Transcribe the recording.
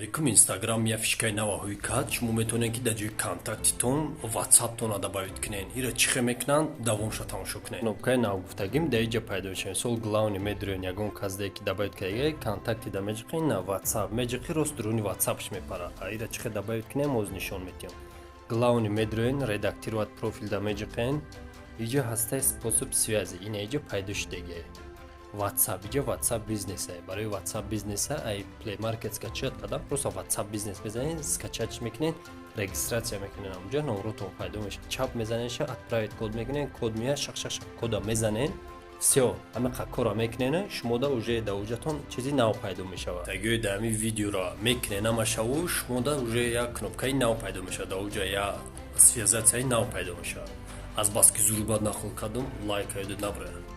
Алейкум, Инстаграм я фишкаи нава ҳои кард. Шумо метавонед, ки дар ҷои контактитон ватсаптона добавить кунед. Ира чӣ хел мекунанд, давомша тамошо кунед. Кнопкаи навгуфтагим дар иҷа пайдо мешавад. Мисол, главный медурен, ягон касде ки добавить кардага, контакти да меҷиқи, на ватсап меҷиқи, рост дуруни ватсапш мепара. А ира чӣ хел добавить кунем, оз нишон медиҳам. Главный медурен, редактировать профил да меҷиқен, иҷа ҳастаи способ связи, ина иҷа пайдо шудагиае WhatsApp. Иҷа WhatsApp бизнеса. Барои WhatsApp бизнеса ай Play Market скачать кардам, просто WhatsApp бизнес мезанед, скачать мекунед, регистрация мекунед, ҳамҷа номротон пайдо мешавад. Чап мезанедша, отправить код мекунед, код меяд, шақ шақ шақ кода мезанед, всё, ҳамиқа кора мекунед, шумода уже дар уҷатон чизи нав пайдо мешавад. Тагиёи дар ҳамин видеоро мекунед намашаву, шумода уже як кнопкаи нав пайдо мешавад, дар уҷа як связатьсяи нав пайдо мешавад. Аз баски зурбат нақл кардум, лайк аёдед наброяд.